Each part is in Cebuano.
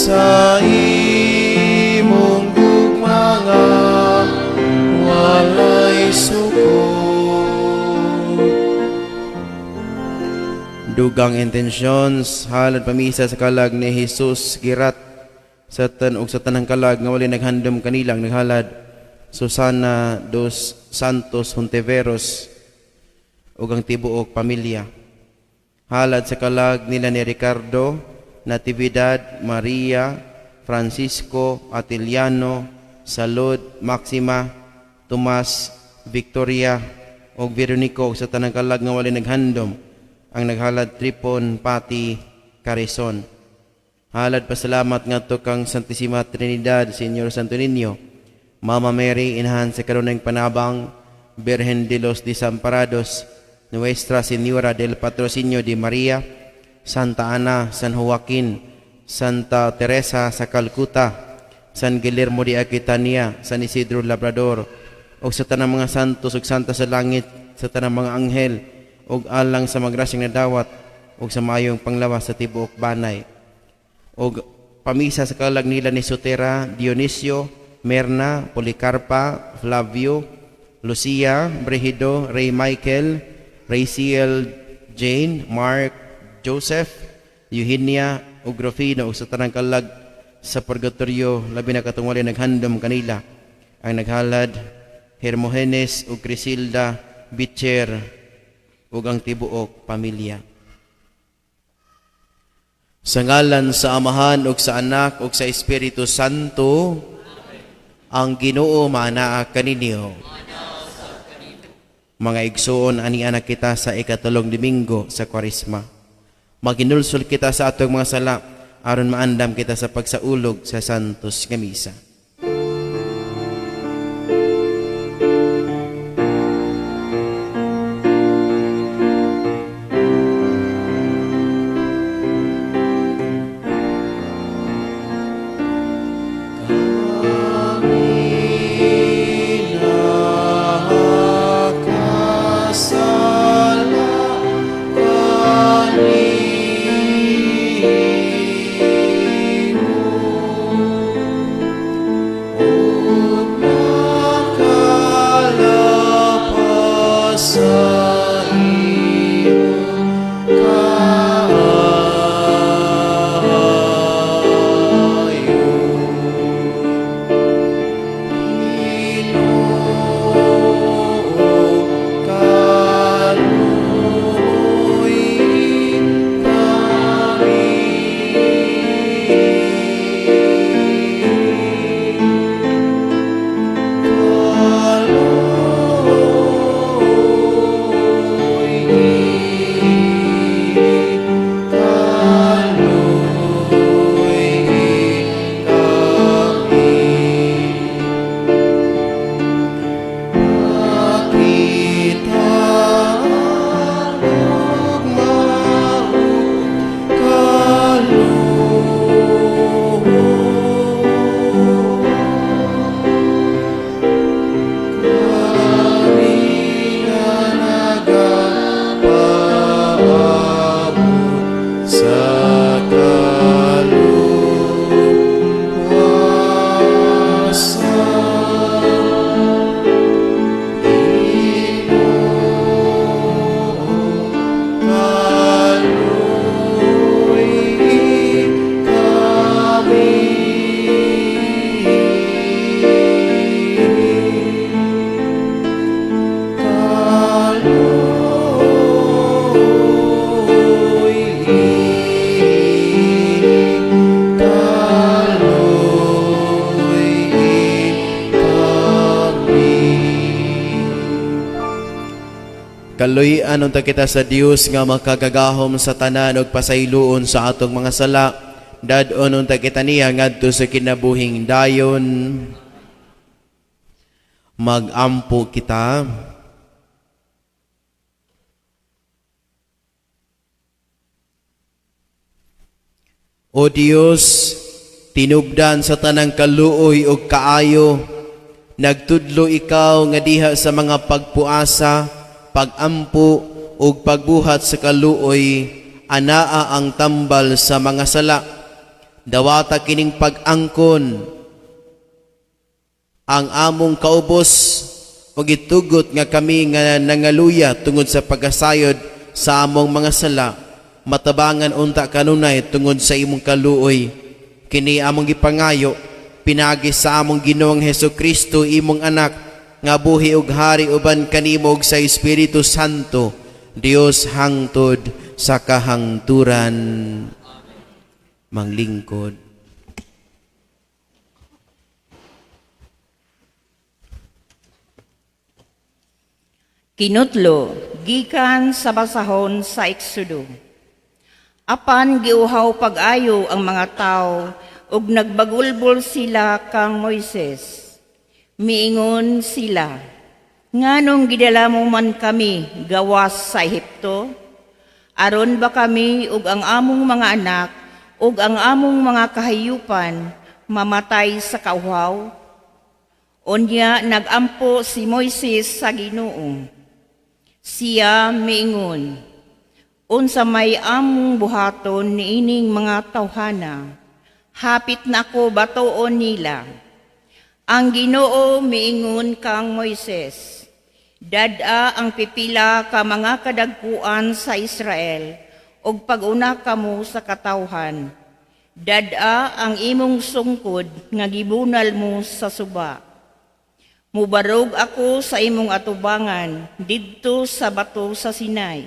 Sa imong gugma nga walay sukod. Dugang intentions, halad pamisa sa kalag ni Jesus Girat sa tan ug sa tanang kalag nga walay naghandom kanilang naghalad Susana dos Santos Hontiveros ug ang tibuok pamilya. Halad sa kalag nila ni Ricardo, Natividad, Maria, Francisco, Atiliano, Salud, Maxima, Tomas, Victoria, ug Veronico ug sa tanang kalag nga walay naghandom ang naghalad Tripon, Pati, Carison. Halad pasalamat ngadto kang Santissima Trinidad, Señor Santo Niño, Mama Mary, inahan sa kanunayng panabang, Birhen de los Desamparados, Nuestra Señora del Patrocinio de Maria, Santa Ana, San Joaquin, Santa Teresa sa Calcutta, San Guillermo de Aquitania, San Isidro Labrador, ug sa tanang mga santos ug santa sa langit, sa tanang mga anghel, ug alang sa magrasyang nadawat, ug sa maayong panglawas sa tibuok banay. Og pamisa sa kalag nila ni Sotera, Dionisio, Merna, Policarpa, Flavio, Lucia, Brehido, Ray Michael, Raciel, Jane, Mark, Joseph, Eugenia, ug Rufino ug sa tanang kalag sa purgatorio, labi na katong walay naghandom kanila ang naghalad Hermogenes ug Crisilda Bicher ug ang tibuok pamilya. Sa ngalan sa Amahan ug sa Anak ug sa Espiritu Santo, ang Ginoo maanaa kaninyo. Mga igsoon, ani ana kita sa 3 Domingo sa Kwaresma. Maghinulsol kita sa atong mga sala aron maandam kita sa pagsaulog sa Santos nga Misa. Kami nakasala kanimo ug nakalapas sa imong kaayo. Ginoo, kaluoyi kami. Kaluoyi, kaluoyi kami. Pakita ang gugma ug kaluoy kami nga nagapaabot sa kaluwasan. Ginoo, kaluoyi kami. Kaluoyi, kaluoyi kami. Kaluy-an unta kita sa Dios nga makagagahom sa tanan ug pasayloon sa atong mga sala. Dad-on unta kita niya ngadto sa kinabuhing dayon. Magampo kita. O Dios, tinubdan sa tanang kaluoy ug kaayo, nagtudlo ikaw nga diha sa mga pagpuasa, pagampo ug pagbuhat sa kaluoy, anaa ang tambal sa mga sala. Dawata kining pag-angkon ang among kaubos ug itugot nga kami nga nangaluya tungod sa pagkasayod sa among mga sala matabangan unta kanunay tungod sa imong kaluoy. Kini among gipangayo pinaagi sa among Ginoong Hesukristo, imong anak, nga buhi ug hari uban kanimo ug sa Espiritu Santo, Dios, hangtod sa kahangturan. Manglingkod. Kinutlo, gikan sa basahon sa Exodo. Apan giuhaw pag-ayo ang mga tao ug nagbagulbol sila kang Moises. Miingon sila, "Nganong gidala mo man kami gawas sa Ehipto? Aron ba kami ug ang among mga anak ug ang among mga kahayupan mamatay sa kauhaw?" Unya nagampo si Moises sa Ginoo. Siya miingon, "Unsa may among buhaton niining mga tawhana? Hapit na ako batoon nila." Ang Ginoo miingon kang Moises, "Dad-a ang pipila ka mga kadagkuan sa Israel ug pag-una kamo sa katawhan. Dad-a ang imong sungkod nga gibunal mo sa suba. Mubarog ako sa imong atubangan didto sa bato sa Sinai.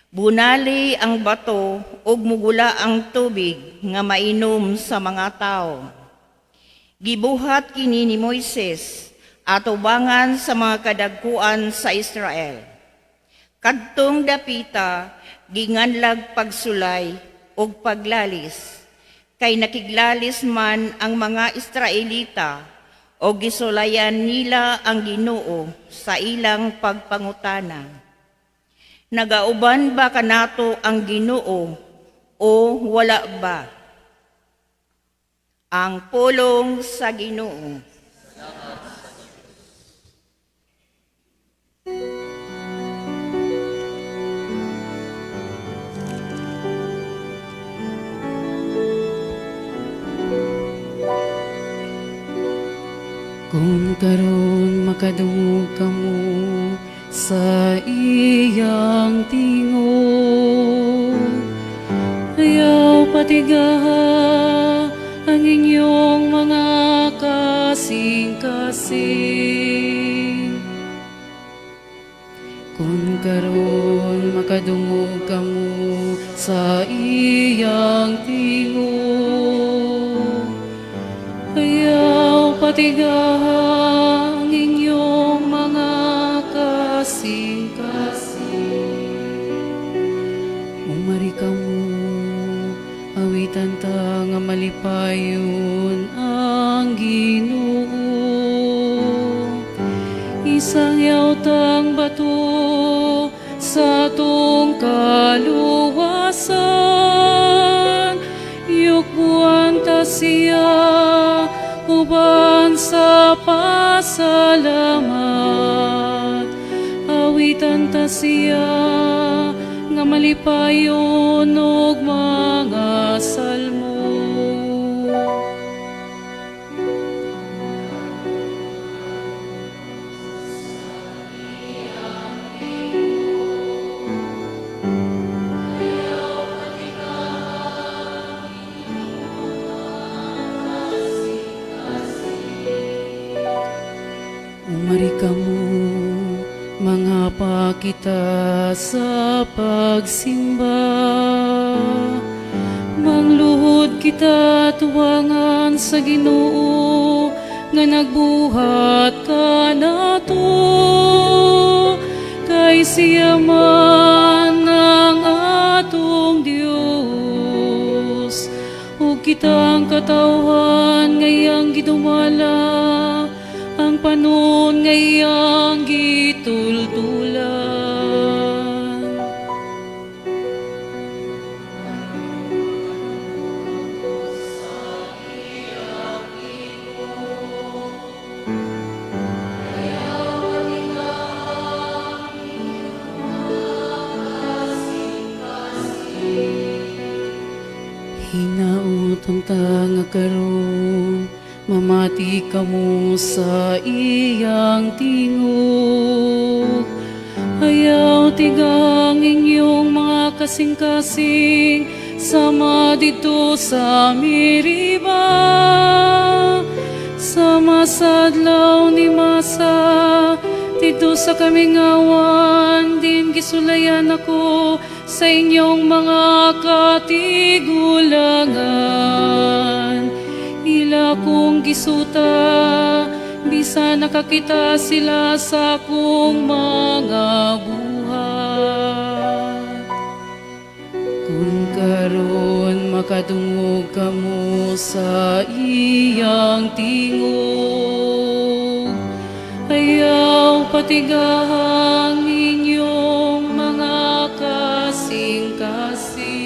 Bunali ang bato ug mugula ang tubig nga mainom sa mga tao." Gibuhat kini ni Moises atubangan sa mga kadagkuan sa Israel. Kadtong dapita ginganlag Pagsulay ug Paglalis, kay nakiglalis man ang mga Israelita o gisulayan nila ang Ginoo sa ilang pagpangutana, "Nagauban ba kanato ang Ginoo o wala ba?" Ang pulong sa Ginoo. Kung karon makadungog kamo sa iyang tingog, ayaw patigaha ang inyong mga kasing-kasing. Kung karon makadungog kamo sa iyang tingog, ayaw patigaha ang inyong mga kasing-kasing. Umari kamo, awitan ta nga malipayon ang Ginoo. Isangyaw tang bato sa atong kaluwasan. Yukbuan ta siya uban sa pasalamat. Awitan ta siya nga malipayon og mga salmo. Umari kamo, mga pakita sa pagsimba. Mangluhod kita tuwangan sa Ginoo nga nagbuhat kanato. Kay siya man ang atong Dios ug kitang katawhan nga iyang gidumala, ang panon nga iyang gitultulan. Nindot unta nga karon mamati kamo sa iyang tingog. Ayaw tigaha ang inyong mga kasing-kasing sama didto sa Meriba, sama sa adlaw ni Masa, didto sa kamingawan, diin gisulayan ako sa inyong mga katigulangan. Ila kong gisuta, bisan nakakita sila sa akong mga buhat. Kung karon makadungog kamo sa iyang tingog, ayaw patigaha ang inyong mga kasing-kasing.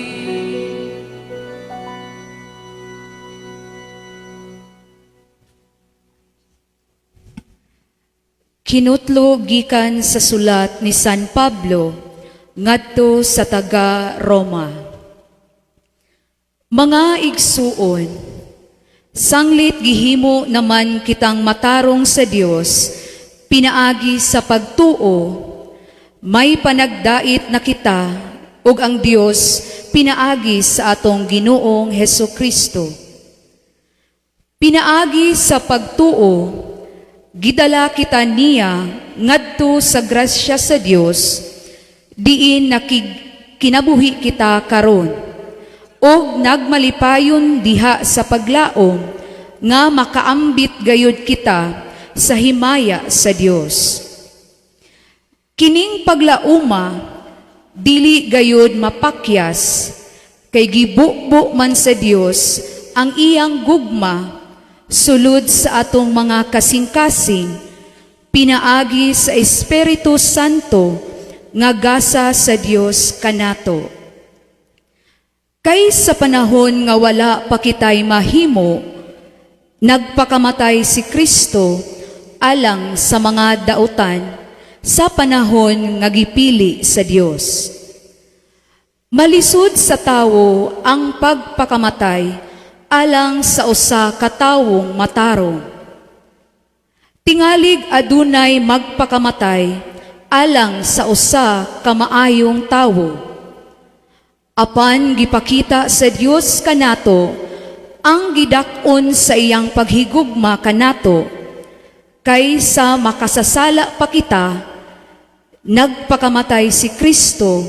Kinutlo gikan sa sulat ni San Pablo ngadto sa taga Roma. Mga igsuon, sanglit gihimo naman kitang matarong sa Dios pinaagi sa pagtuo, may panagdait na kita ug ang Dios pinaagi sa atong Ginoong Heso Kristo. Pinaagi sa pagtuo, gidala kita niya ngadto sa grasya sa Dios, diin kinabuhi kita karon ug nagmalipayon diha sa paglaom nga makaambit gayud kita sa himaya sa Dios. Kining paglauma dili gayud mapakyas, kay gibubo man sa Dios ang iyang gugma sulod sa atong mga kasing-kasing pinaagi sa Espiritu Santo nga gasa sa Dios kanato. Kay sa panahon nga wala pa kitay mahimo, nagpakamatay si Kristo alang sa mga dautan sa panahon nga gipili sa Dios. Malisod sa tawo ang pagpakamatay alang sa usa ka tawong matarong. Tingalig adunay magpakamatay alang sa usa ka maayong tawo. Apan gipakita sa Dios kanato ang gidak-on sa iyang paghigugma kanato, kay sa makasasala pa kita, nagpakamatay si Kristo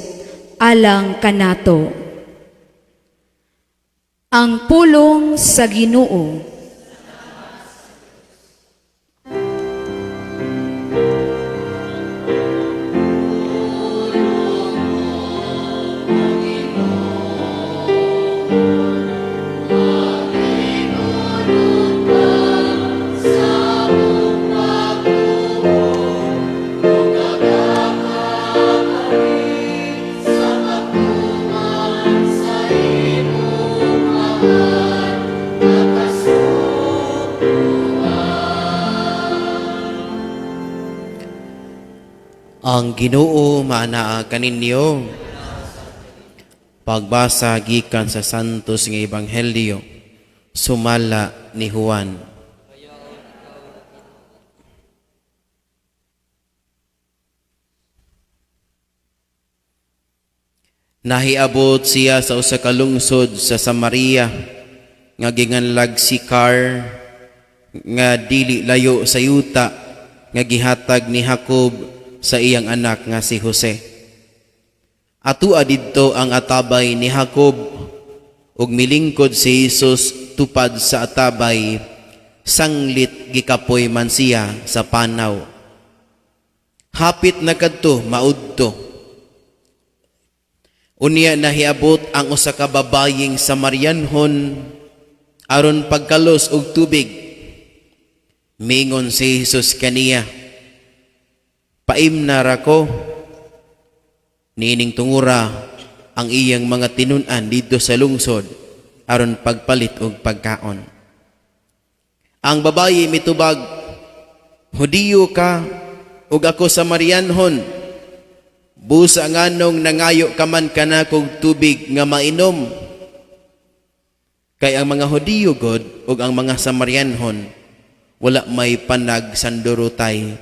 alang kanato. Ang pulong sa Ginoo. Ang Ginoo maanaa kaninyo. Pagbasa gikan sa Santos nga Ebanghelyo sumala ni Juan. Nahiabot siya sa usa ka lungsod sa Samaria nga ginganlag Sikar, nga dili layo sa yuta nga gihatag ni Jacob sa iyang anak nga si Jose. Atua didto ang atabay ni Jacob, ug milingkod si Jesus tupad sa atabay sanglit gikapoy man siya sa panaw. Hapit na kadto maudto. Unya nahiabot ang usa ka babayeng Samarianhon aron pagkalos og tubig. Mingon si Jesus kaniya, "Paimna ra ko." Niining tungura ang iyang mga tinun-an didto sa lungsod aron pagpalit og pagkaon. Ang babayi mitubag, "Hudiyo ka ug ako Samarianhon. Busa nganong nangayo ka man kanakog tubig nga mainom?" Kay ang mga Hudiyo god ug ang mga Samarianhon wala may panagsandurotay.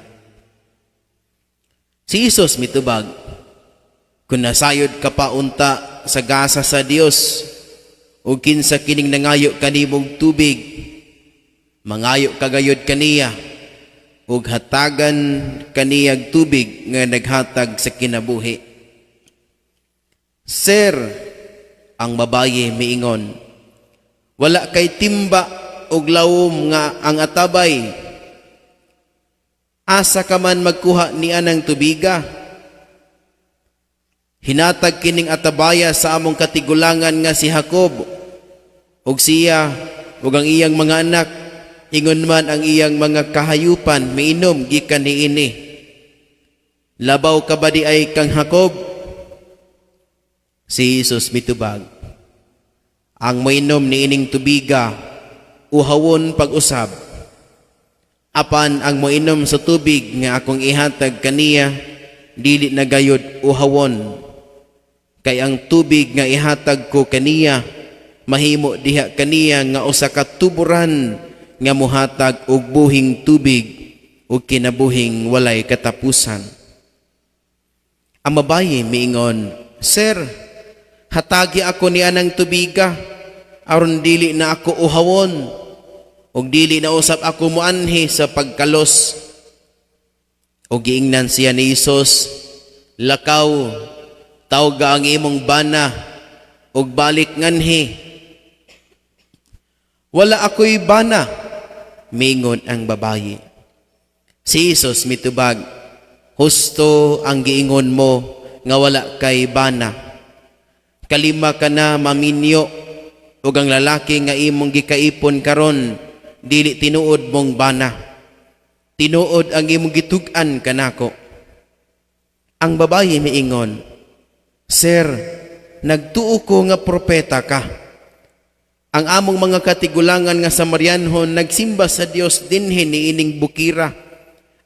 Si Jesus mitubag, "Kung nasayod ka pa unta sa gasa sa Dios ug kinsa kining nangayo kanimong tubig, mangayo ka gayod kaniya ug hatagan kaniyag tubig nga naghatag sa kinabuhi." "Sir," ang babaye miingon, "wala kay timba ug lawom nga ang atabay. Asa ka man magkuha ni anang tubiga? Hinatag kining atabaya sa among katigulangan nga si Jacob, ug siya ug ang iyang mga anak, ingon man ang iyang mga kahayupan, miinom gikan niini. Labaw ka ba diay kang Jacob?" Si Jesus mitubag, "Ang moinom niining tubiga, uhawon pag-usab. Apan ang moinom sa tubig nga akong ihatag kaniya, dili na gayod uhawon. Kay ang tubig nga ihatag ko kaniya, mahimo diha kaniya nga usa ka tuburan nga muhatag og buhing tubig ug kinabuhing walay katapusan." Ang babaye miingon, "Sir, hatagi ako ni anang tubiga aron dili na ako uhawon ug dili na usab ako muanhi sa pagkalos." Ug giingnan siya ni Jesus, "Lakaw, tawga ang imong bana ug balik nganhi." "Wala ako'y bana," mingon ang babaye. Si Jesus mitubag, "Husto ang giingon mo nga wala kay bana. Kalima ka na maminyo ug ang lalaki nga imong gikaipon karon dili tinuod mong bana. Tinuod ang imong gitug-an kanako." Ang babaye miingon, "Sir, nagtuo ko nga propeta ka. Ang among mga katigulangan nga Samarianhon nagsimba sa Dios dinhi niining bukira.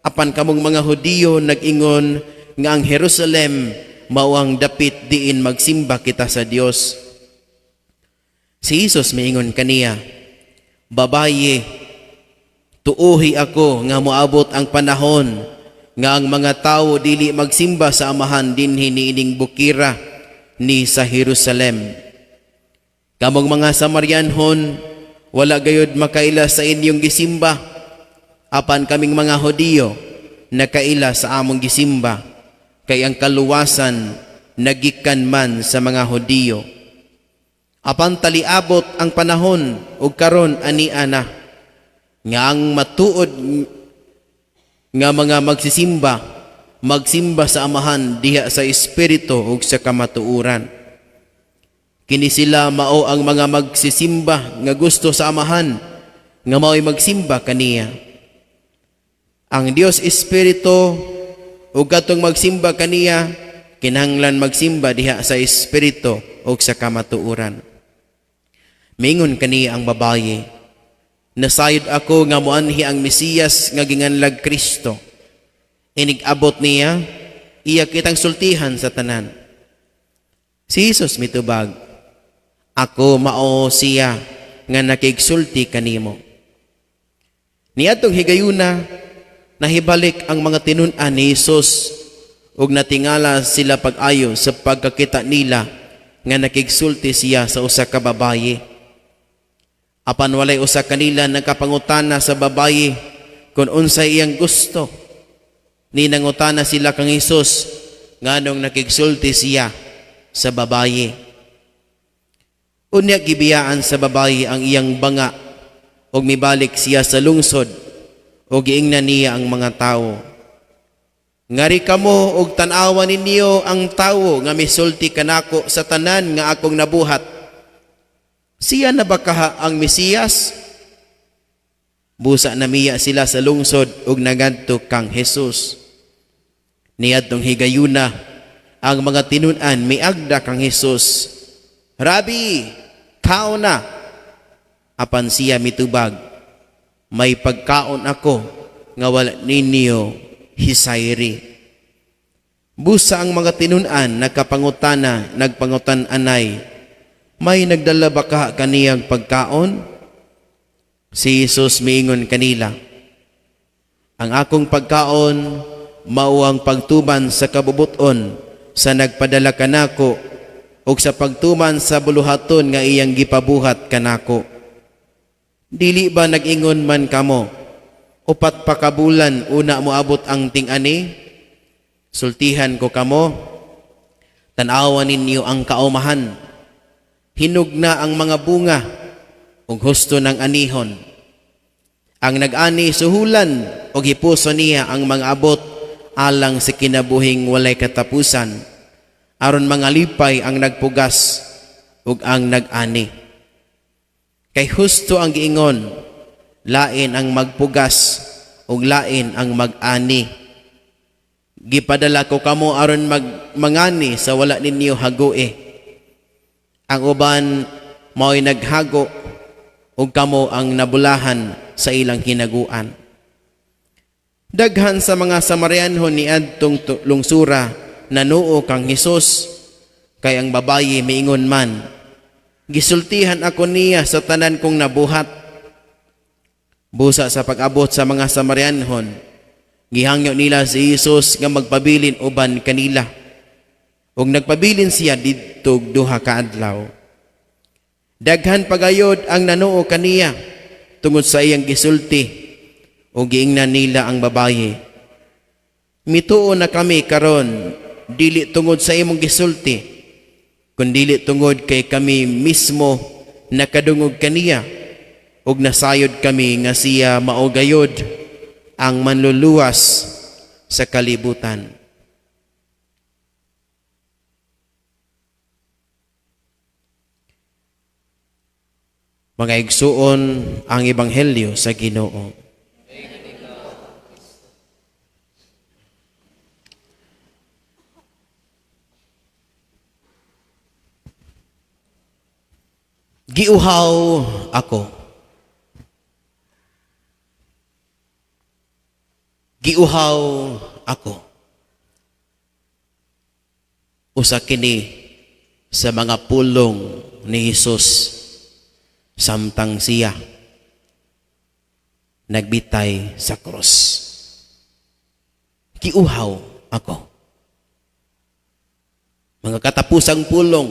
Apan kamong mga Hudiyo nag-ingon nga ang Jerusalem mao ang dapit diin magsimba kita sa Dios." Si Jesus miingon kaniya, "Babaye, tuuhi ako nga moabot ang panahon nga ang mga tawo dili magsimba sa Amahan dinhi niining bukira ni sa Jerusalem. Kamong mga Samarianhon, wala gayod makaila sa inyong gisimba. Apan kaming mga Hudiyo, nakaila sa among gisimba, kay ang kaluwasan nagikan man sa mga Hudiyo. Apan taliabot ang panahon ug karon ania na nga ang matuod nga mga magsisimba, magsimba sa Amahan diha sa espiritu ug sa kamatuoran. Kini sila mao ang mga magsisimba nga gusto sa Amahan nga mao'y magsimba kaniya. Ang Dios espiritu ug katong magsimba kaniya kinahanglan magsimba diha sa espiritu ug sa kamatuoran." Mingon kaniya ang babaye, "Nasayod ako nga moanhi ang Mesiyas nga ginganlag Kristo. Inig-abot niya, iya kitang sultihan sa tanan." Si Jesus mitubag, "Ako mao siya nga nakigsulti kanimo." Niadtong higayuna, nahibalik ang mga tinun-an ni Jesus ug natingala sila pag-ayo sa pagkakita nila nga nakigsulti siya sa usa ka babaye. Apan walay usa kanila nagkapangutana sa babaye kung unsay iyang gusto. Ni nangutana sila kang Hesus nganong nakigsulti siya sa babaye. Unya gibiyaan sa babaye ang iyang banga ug mibalik siya sa lungsod ug giingnan niya ang mga tawo, "Ngari kamo og tan-awa ninyo ang tawo nga misulti kanako sa tanan nga akong nabuhat. Siya na ba kaha ang Mesiyas?" Busa namiya sila sa lungsod ug nagadto kang Jesus. Niadtong higayuna, ang mga tinun-an miagda kang Jesus, "Rabi, kaon na." Apan siya mitubag, "May pagkaon ako nga wala ninyo hisayri." Busa ang mga tinun-an nagkapangutan-anay, May nagdala ba ka kaniyang pagkaon? Si Jesus miingon kanila, "Ang akong pagkaon mao ang pagtuman sa kabubuton sa nagpadala kanako ug sa pagtuman sa buluhaton nga iyang gipabuhat kanako. Dili ba nag-ingon man kamo, 4 pa ka bulan una moabot ang ting-ani? Sultihan ko kamo, tan-awa ninyo ang kaumahan. Hinog na ang mga bunga ug husto ng anihon. Ang nag-ani suhulan ug hipuso niya ang mga abot alang sa kinabuhing walay katapusan, aron mangalipay ang nagpugas ug ang nag-ani. Kay husto ang giingon, lain ang magpugas ug lain ang mag-ani. Gipadala ko kamo aron mangani sa wala ninyo hagoe. Ang uban mao'y naghago ug kamo ang nabulahan sa ilang hinaguan." Daghan sa mga Samarianhon niadtong lungsura nanuo kang Hesus, kay ang babayi miingon man, "Gisultihan ako niya sa tanan kong nabuhat." Busa sa pag-abot sa mga Samarianhon, gihangyo nila si Hesus nga magpabilin uban kanila. Ug nagpabilin siya didto 2 ka adlaw. Daghan pagayod ang nanuo kaniya tungod sa iyang gisulti, ug giingnan nila ang babaye, "Mituo na kami karon, dili tungod sa imong gisulti, kundili tungod kay kami mismo nakadungog kaniya, ug nasayod kami nga siya mao gayod ang manluluwas sa kalibutan." Mga igsuon, ang Ebanghelyo sa Ginoo. Giuhaw ako. Giuhaw ako. Usa kini sa mga pulong ni Hesus samtang siya nagbitay sa krus. Giuhaw ako. Mga katapusang pulong,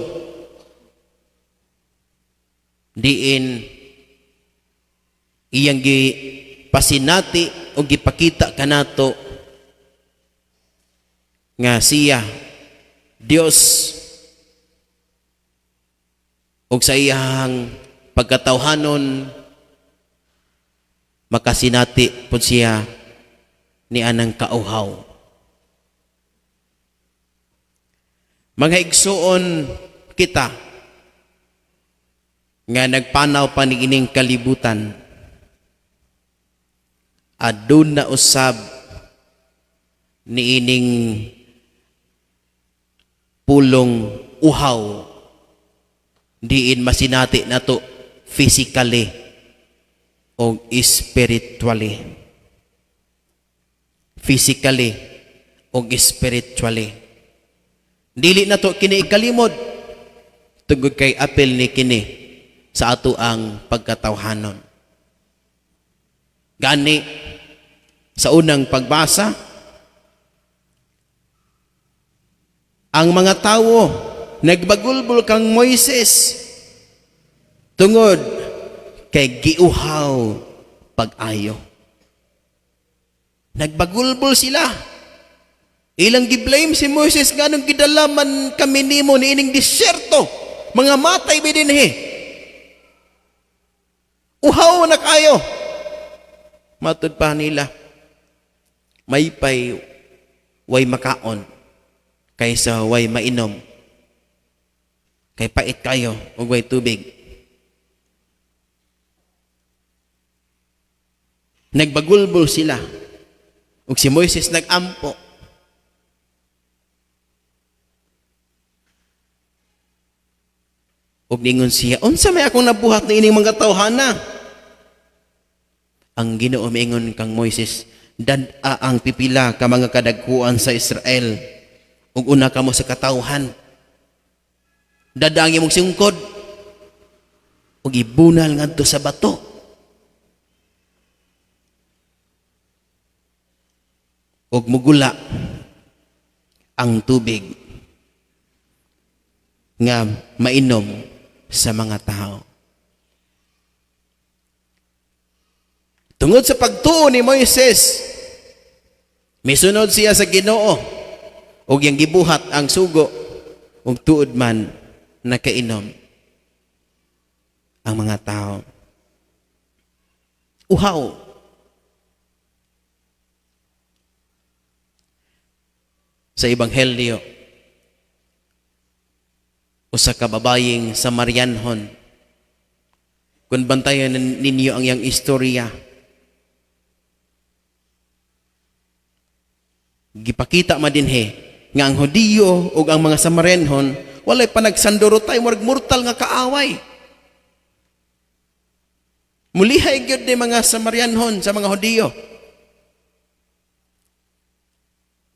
diin iyang gipasinati o gipakita kanato nga siya Dios og sa iyang pagkatawhanon makasinati pud siya ni anang kauhaw. Mga igsuon, kita nga nagpanaw pa niining kalibutan, aduna usab niining pulong uhaw, diin masinati nato physically o spiritually. Physically o spiritually. Dili nato kini ikalimod tungod kay apil ni kini sa ato ang pagkatawhanon. Gani sa unang pagbasa, ang mga tawo nagbagulbol kang Moises tungod kay giuhaw pag-ayo. Nagbagulbol sila. Ilang gi-blame si Moises, nganong gidala man kami nimo niining disyerto, mga matay mi dinhi. Uhaw na kayo. Matud pa nila, maypay way makaon kaysa way mainom. Kay pait kayo ug way tubig. Nagbagulbol sila. Ug si Moises nagampo. Ug ningon siya, unsa may akong nabuhat na ining mga tawhana? Ang Ginoo miingon kang Moises, dad-a ang pipila ka mga kadagkuan sa Israel ug una kamo sa katawhan. Dad-a ang imong singkod. Ug ibunal ngadto sa bato. Ug mugula ang tubig nga mainom sa mga tao. Tungod sa pagtuo ni Moises, misunod siya sa Ginoo ug iyang gibuhat ang sugo ug tuod man nakainom ang mga tao. Uhaw. Sa Ebanghelyo, usa ka babayeng Samarianhon. Kung bantayan ninyo ang iyang istorya, gipakita man dinhi nga ang Hudiyo ug ang mga Samarianhon walay panagsandurotay, murag mortal nga kaaway. Mulihay gyud ni mga Samarianhon sa mga Hudiyo.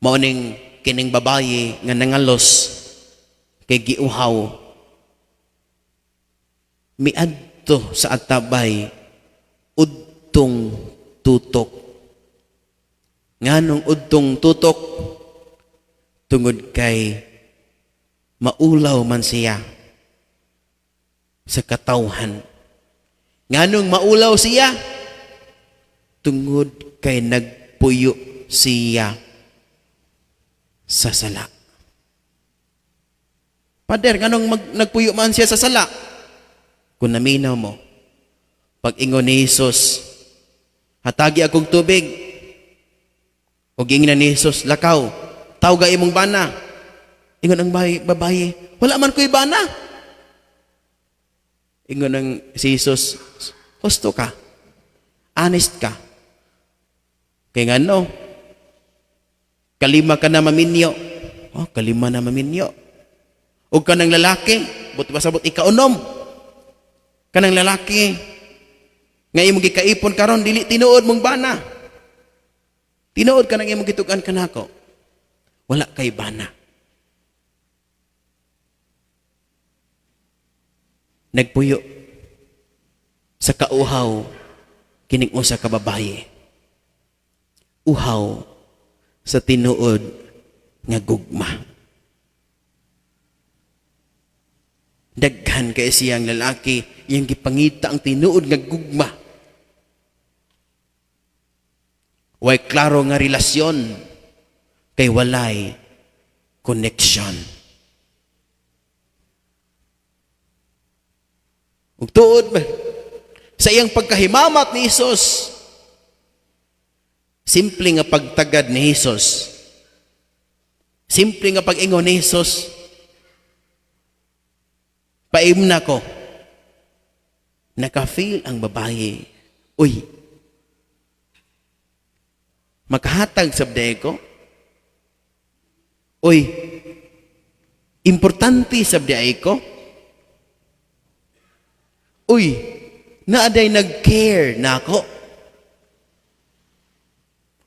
Mao ning kining babaye nga nangalos kay giuhaw, miadto sa atabay udtong tutok. Nganong udtong tutok? Tungod kay maulaw man siya sa katawhan. Nganong maulaw siya? Tungod kay nagpuyo siya sa sala. Pader, nganong nagpuyo man siya sa sala? Kung naminaw mo, pag-ingon ni Jesus, hatagi akong tubig. O giingnan ni Jesus, lakaw, tawga imong bana. Ingon ang babaye, wala man ko'y bana. Ingon ang si Jesus, husto ka, honest ka. Kaya nga no, kalima ka na maminyo. Oh, kalima na maminyo. O kanang lalaki, but pasabot ikaunom. Kanang lalaki, nga imong gikaipon karon dili tinuod mong bana. Tinuod ka nang imong gitug-an kanako. Wala kay bana. Nagpuyo sa kauhaw kining usa ka babaye. Uhaw sa tinuod nga gugma. Daghan kay siyang lalaki, iyang gipangita ang tinuod nga gugma. Way klaro nga relasyon kay walay connection. Ug tuod ba sa iyang pagkahimamat ni Hesus, simple nga pagtagad ni Hesus, simple nga pag-ingon ni Hesus, paim na ko. Naka-feel ang babae. Uy, makahatag sa ko. Uy, importante sa ko. Uy, naaday nag-care na ako.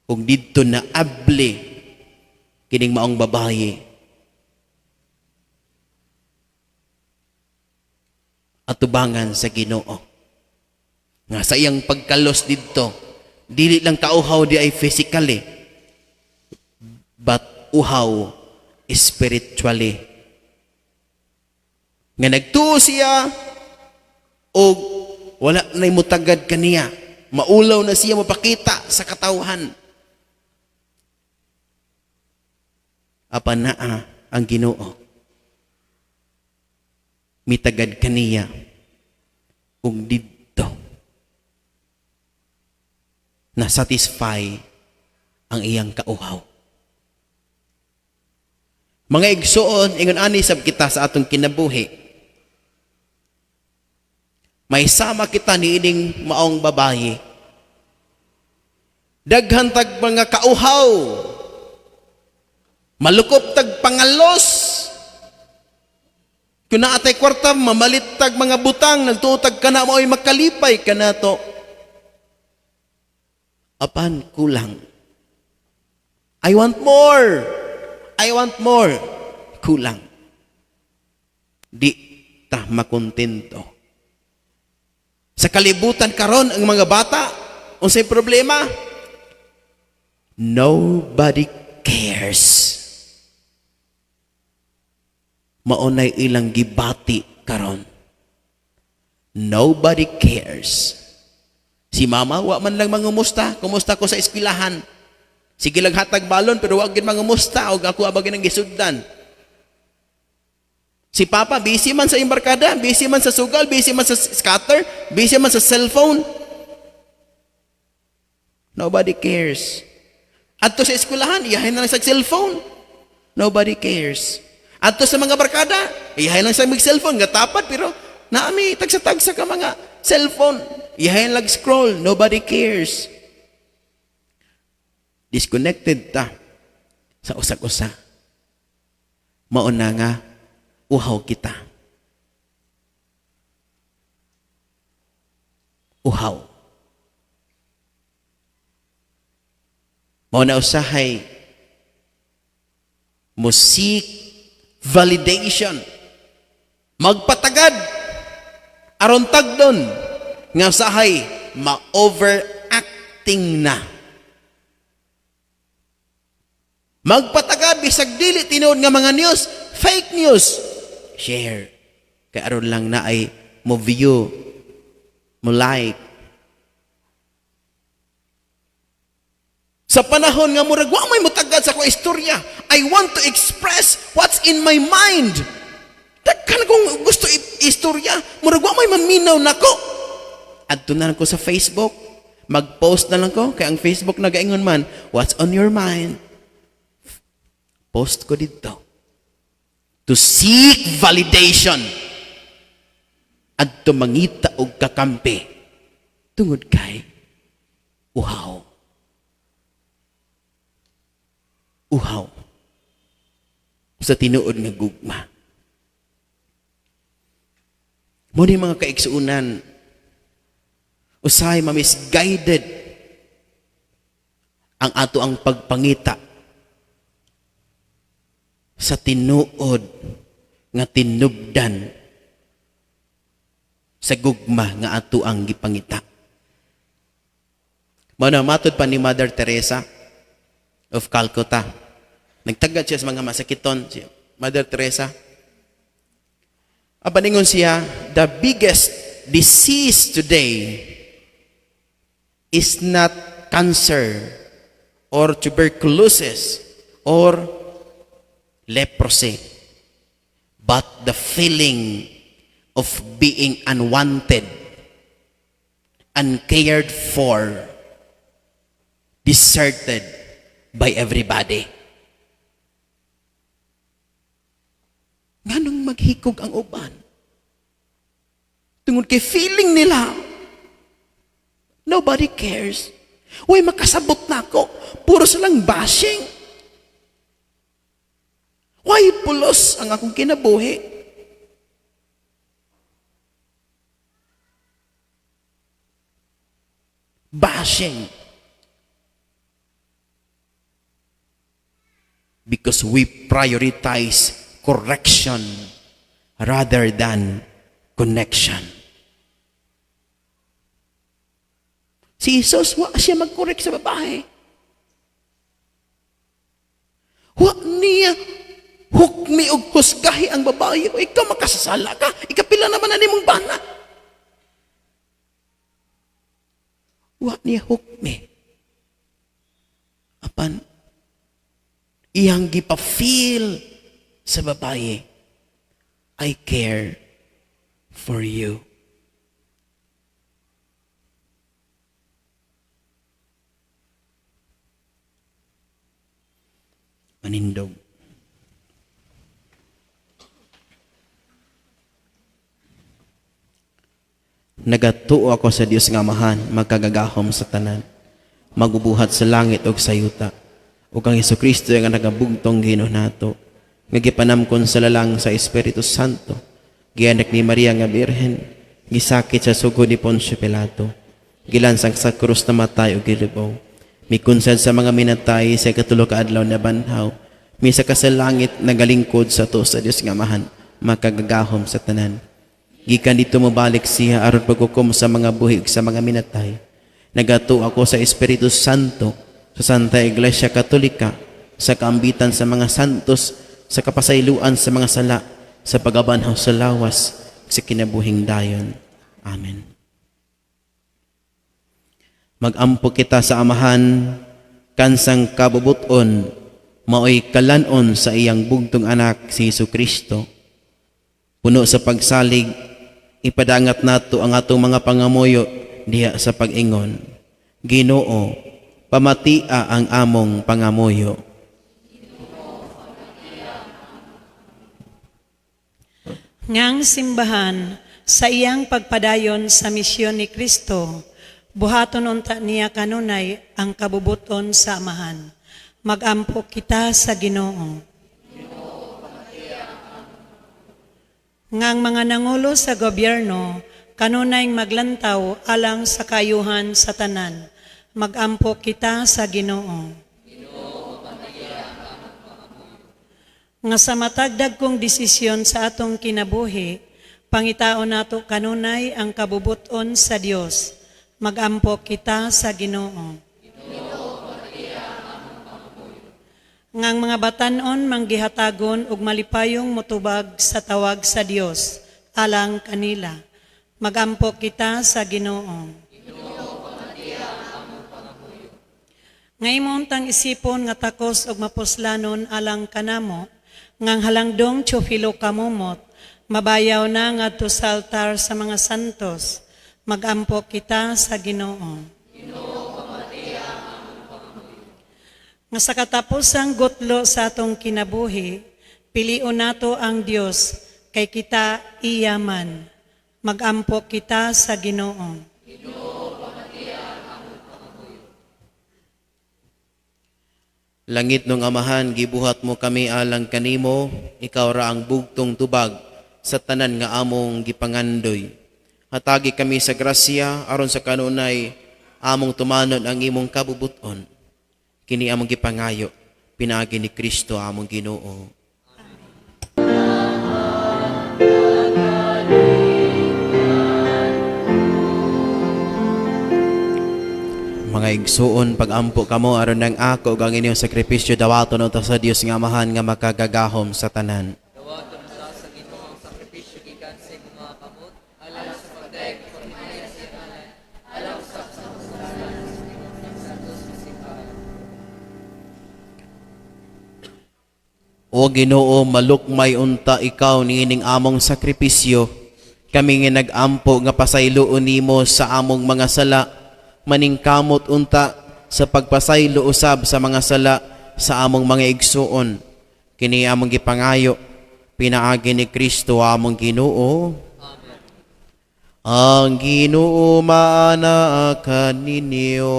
Ug didto na abli kining maong babae. Atubangan sa Ginoo. Nga sa iyang pagkalos didto, dili lang kauhaw di ay physically, but uhaw spiritually. Nga nagtuo siya og wala na'y mutagad kaniya. Maulaw na siya mapakita sa katawhan. Apan naa ang Ginoo. Mitagad kaniya ug didto na satisfy ang iyang kauhaw. Mga igsoon, ingon ani sab kita sa atong kinabuhi. May sama kita niining maong babaye. Daghan tag mga kauhaw. Malukop tag pangalos. Kung naatay kwarta, mamalit tag mga butang, nagtuotag ka na, mao'y makalipay ka na to. Apan kulang. I want more. I want more. Kulang. Di ta makontento. Sa kalibutan karon ang mga bata, unsay problema? Nobody cares. Maunay ilang gibati karon. Nobody cares. Si mama, wa man lang mangumusta. Kumusta ko sa eskwelahan? Sige lang hatag balon, pero wa gyud mangumusta og ako abagin ang gisuddan. Si papa, busy man sa embarkada, busy man sa sugal, busy man sa scatter, busy man sa cellphone. Nobody cares. Adto sa eskwelahan, iyahin na lang sa cellphone. Nobody cares. Adto sa mga barkada, iyahin lang sa mag cellphone, nga tapad, pero naami, tagsa-tagsa ka mga cellphone. Iyahin lang scroll, nobody cares. Disconnected ta sa usag-usa. Mauna nga, uhaw kita. Uhaw. Mao na usahay mo seek validation. Magpatagad aron tagdon nga usahay ma-overacting na. Magpatagad bisag dili tinuod nga mga news, fake news. Share. Kay aron lang na ay mo view, mo like. Sa panahon nga murag wa may mutagad sa akong istorya, I want to express what's in my mind. Daghan kong gusto istorya, murag wa may maminaw nako. Adto na lang ko sa Facebook, mag-post na lang ko kay ang Facebook nagaingon man, what's on your mind? Post ko dito. To seek validation. Adto mangita og kakampi tungod kay uhaw. Uhaw sa tinuod nga gugma. Mo ni, mga kaigsuunan, usahay ma-misguided ang ato ang pagpangita sa tinuod nga tinubdan sa gugma nga ato ang gipangita. Mao na matod pa ni Mother Teresa of Calcutta. Nagtagad siya sa mga masakiton, si Mother Teresa. Apan ingon siya, "The biggest disease today is not cancer or tuberculosis or leprosy, but the feeling of being unwanted, uncared for, deserted by everybody." Nganong maghikog ang uban? Tungod kay feeling nila, nobody cares. Uy, makasabot na ako. Puro silang bashing. Why pulos ang akong kinabuhi? Bashing. Because we prioritize correction rather than connection. Si Jesus, wa siya mag-correct sa babae. Wa niya hukmi og husgahi ang babae. O ikaw makasasala ka. Ikapila naman na nimong bana. Wa niya hukmi. Apan, iyang gipa-feel sa babae, "I care for you." Manindog. Nagatuo ako sa Dios nga Amahan, magkagagahom sa tanan, magubuhat sa langit ug sa yuta, ug kang Hesukristo nga nagabugtong Ginoo nato, nga gipanamkon sa lalang sa Espiritu Santo, gianak ni Maria nga Birhen, gisakit sa sugod ni Poncio Pilato, gilansang sa krus, namatay ug gilibong, mikunsad sa mga minatay, sa ikatulo ka adlaw nabanhaw, misaka sa langit, nagalingkod sa tuo sa Dios nga Amahan, makagagahom sa tanan. Gikan didto mobalik siya aron paghukom sa mga buhi ug sa mga minatay. Nagatuo ako sa Espiritu Santo, sa Santa Iglesia Katolika, sa kaambitan sa mga santos, sa kapasayloan sa mga sala, sa pagabanhaw sa lawas, sa kinabuhing dayon. Amen. Magampo kita sa Amahan, kansang kabubuton, maoy kalanon sa iyang bugtong anak si Hesus Kristo. Puno sa pagsalig, ipadangat nato ang atong mga pangamuyo diha sa pag-ingon. Ginoo, pamatia ang among pangamuyo. Ngang simbahan sa iyang pagpadayon sa misyon ni Kristo, buhaton unta niya kanunay ang kabubuton sa Amahan. Magampo kita sa Ginoo. Ngang mga nangulo sa gobyerno kanunay maglantaw alang sa kaayuhan sa tanan. Magampo kita sa Ginoo. Nga sa matag dagkong desisyon sa atong kinabuhi, pangitaon nato kanunay ang kabubuton sa Dios. Magampo kita sa Ginoo. Ngang mga batan-on manggihatagon ug malipayong motubag sa tawag sa Dios alang kanila. Magampo kita sa Ginoo. Nga imo untang isipon nga takos og mapuslanon alang kanamo, ngang halangdong Teofilo Camomot, mabayaw na ngadto sa altar sa mga santos. Magampo kita sa Ginoo. Nga sa katapusang gutlo sa atong kinabuhi, pilion nato ang Dios kay kita iya man. Magampo kita sa Ginoo. Langitnong Amahan, gibuhat mo kami alang kanimo, ikaw ra ang bugtong tubag sa tanan nga among gipangandoy. Hatagi kami sa grasya aron sa kanunay among tumanon ang imong kabubuton. Kini among gipangayo, pinaagi ni Kristo among Ginoo. Mga igsuon, pag-ampo kamo aron ang ako ug ang inyong sakripisyo dawaton unta sa Dios nga Amahan nga makagagahom sa tanan. Dawaton sa Ginoo ang sakripisyo gikan sa imong mga kamot, alang sa pagdayeg ug paghinay sa iyang ngalan, alang usab sa kapuslanan sa tibuok niyang santos nga simbahan. O Ginoo, malukmay unta ikaw niining among sakripisyo. Kami nga nag-ampo nga pasayloon nimo sa among mga sala, maningkamot unta sa pagpasaylo usab sa mga sala sa among mga igsuon. Kini among gipangayo, pinaagi ni Kristo among Ginoo. Ang Ginoo maana kaninyo.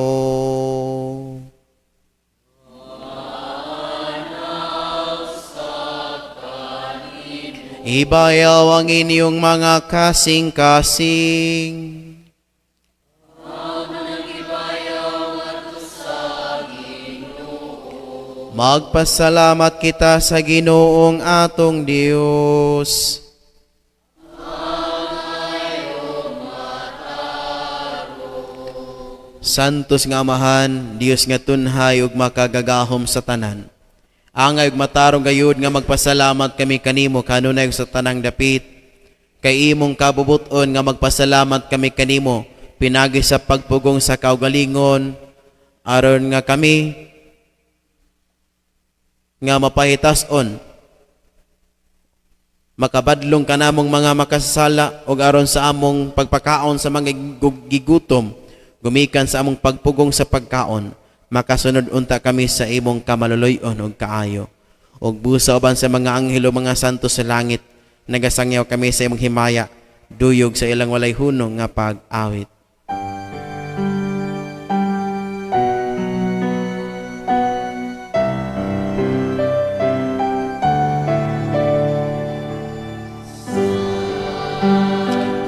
Ibayaw ang inyong mga kasing-kasing. Magpasalamat kita sa Ginoong atong Dios. Santos nga Amahan, Dios nga tunhay ug makagagahom sa tanan. Angay ug matarong gayud nga magpasalamat kami kanimo kanunay sa tanang dapit. Kay imong kabubuton nga magpasalamat kami kanimo pinagi sa pagpugong sa kaugalingon aron nga kami nga mapahitas-on makabadlong kanamong mga makasasala ug aron sa among pagpakaon sa mga gigutom, gumikan sa among pagpugong sa pagkaon, makasunod unta kami sa imong kamaluloy-on ug kaayo. Ug busa uban sa mga anghel ug mga santo sa langit, nagasangyaw kami sa imong himaya, duyog sa ilang walay hunong nga pag-awit.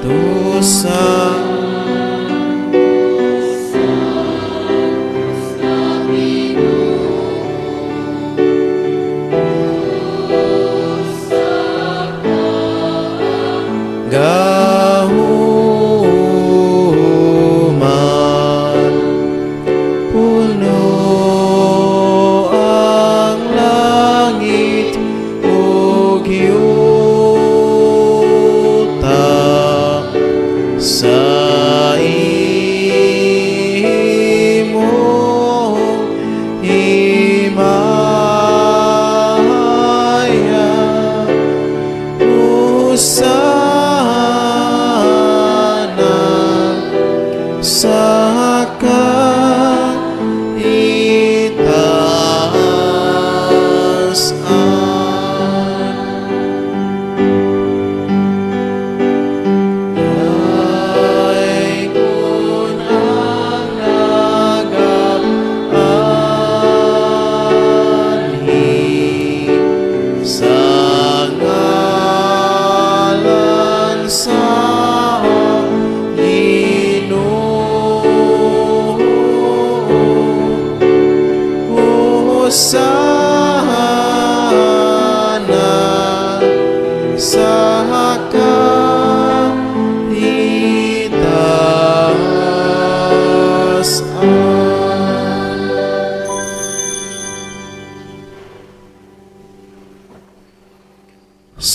Tusa Sa kaitasan. Daigkon ang nagaanhi sa ngalan sa Ginoo. Hosana sa kaitasan.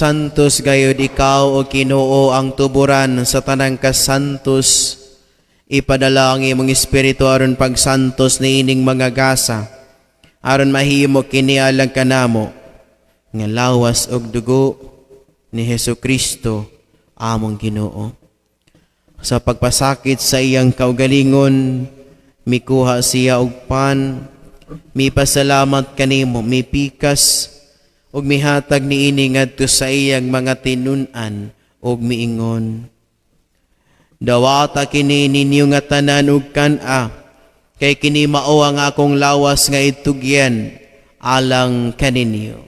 Santos gayud ikaw, o Ginoo, ang tuburan sa tanang kasantos. Ipadala ang imong espiritu aron pagsantos niining mga gasa, aron mahimo kini alang kanamo nga lawas ug dugo ni Hesus Kristo among Ginoo. Sa pagpasakit sa iyang kaugalingon, mikuha siya og pan, mipasalamat kanimo, mipikas ug mihatag niini ngadto sa iyang mga tinun-an ug miingon: "Dawata kini ninyo nga tanan ug kan-a, kay kini mao ang akong lawas nga itugyan alang kaninyo."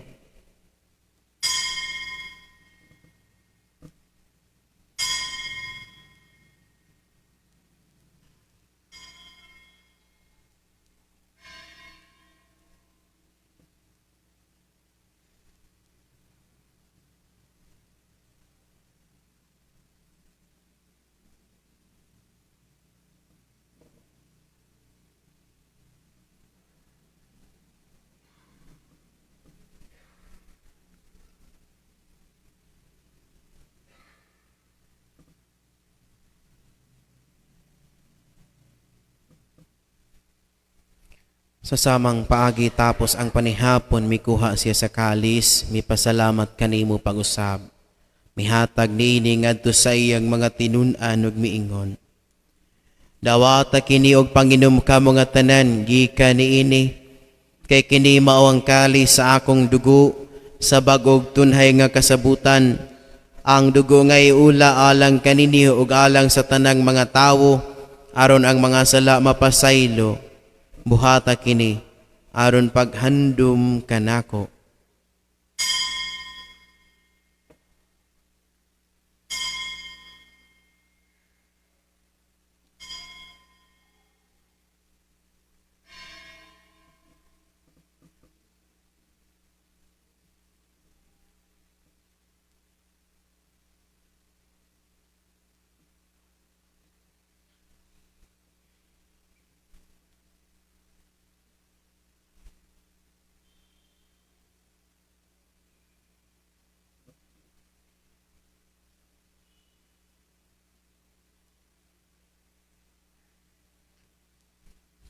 Sa samang paagi, tapos ang panihapon, mikuha siya sa kalis, mipasalamat kanimo pag-usab. Mihatag niini ngadto sa iyang mga tinun-an ug miingon: "Dawata kini og panginom kamo nga tanan gikan niini, kay kini mao ang kalis sa akong dugo sa bag-ong tunhay nga kasabutan, ang dugo nga iula alang kaninyo ug alang sa tanang mga tawo aron ang mga sala mapasaylo. Buhata kini aron paghandom kanako."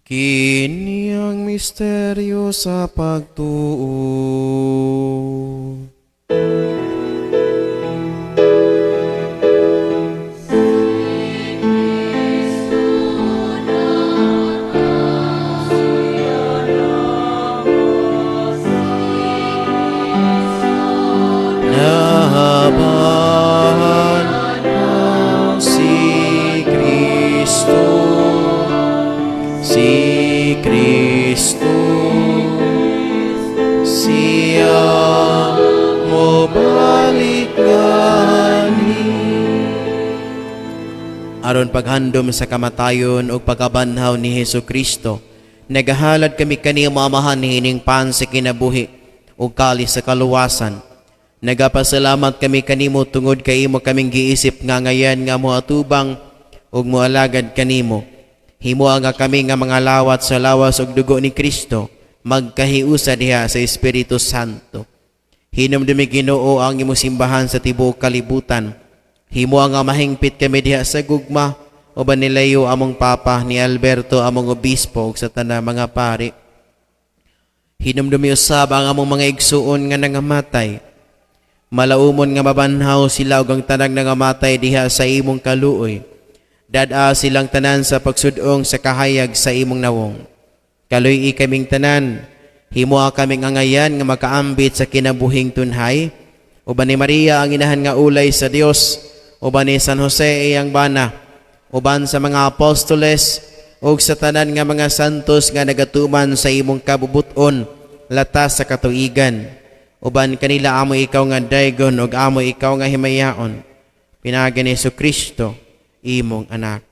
Kini ang misteryo sa pagtuo. Nabanhaw si Kristo, si Kristo, siya mobalik nganhi. Aron paghandom sa kamatayon ug pagkabanhaw ni Hesus Kristo, nagahalad kami kanimo, Amahan, niining pan sa kinabuhi ug kalis sa kaluwasan. Nagapasalamat kami kanimo tungod kay imo kaming giisip nga ngayan nga moatubang ug moalagad kanimo. Himoa nga kami nga mga lawat sa lawas ug dugo ni Kristo magkahiusa diha sa Espiritu Santo. Hinumdumi, Ginoo, ang imong simbahan sa tibuok kalibutan. Himoa nga mahingpit kami diha sa gugma uban ni Leo among Papa, ni Alberto among obispo ug sa tanang mga pari. Hinumdumi usab ang among mga igsuon nga nangamatay. Malaumon nga mabanhaw sila ug ang tanang nangamatay diha sa imong kaluoy. Dad-a silang tanan sa pagsudong sa kahayag sa imong nawong. Kaluy-i kaming tanan, himoa kaming angayan nga makaambit sa kinabuhing tunhay, uban ni Maria ang inahan nga ulay sa Dios, uban ni San Jose iyang bana, uban sa mga apostoles ug sa tanan nga mga santos nga nagatuman sa imong kabubuton latas sa katuigan. Uban kanila amo ikaw nga daygon ug amo ikaw nga himayaon. Pinaagi ni Kristo, imong anak.